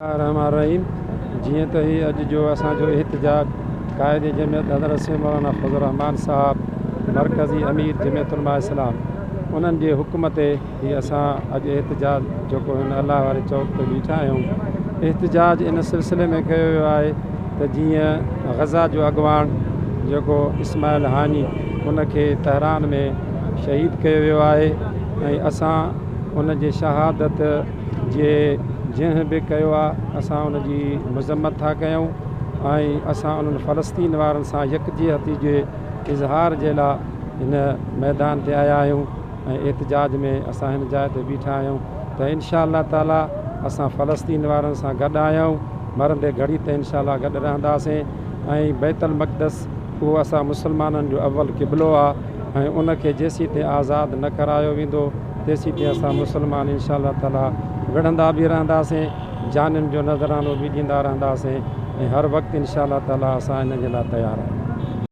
الرحمٰن الرحيم جيئن ته هي اڄ جو اسان جو احتجاج قائد جمعيت حضرت سيد مولانا فضل الرحمان صاحب مرڪزي امير جمعيت علماء اسلام انهن جي حڪم تي هي اسان اڄ احتجاج جيڪو هن الله واري چوڪ تي بيٺا آهيون احتجاج ان سلسلي ۾ ڪيو ويو آهي ته جيئن غزه جو اڳواڻ جيڪو اسماعيل هاني ان کي تهران ۾ شهيد ڪيو ويو آهي ۽ اسان ان جي شهادت جي جنهن به ڪيو آ اسان ان جي مذمت ٿا ڪيون ۽ اسان انهن فلسطين وارن سان يڪجهتي جي اظهار جي لا هن ميدان تي آيا آهيون ۽ احتجاج ۾ اسان هن جاء تي بيٺا آهيون ته انشاء الله تعالي اسان فلسطين وارن سان گڏ آهيون مرندي گهڙي تائين انشاء الله گڏ رهنداسين ۽ بيت المقدس اهو اسان مسلمانن جو اول قبلو آ ۽ ان کي جيسيتائين آزاد نه ڪرايو ويندو تيسيتائين اسان مسلمان انشاء الله تعالي وڙهندا به رهنداسين، جانين جو نذرانو به ڏيندا رهنداسين ۽ هر وقت انشاء الله تعالي اسان ان جي لاء تيار آهيون.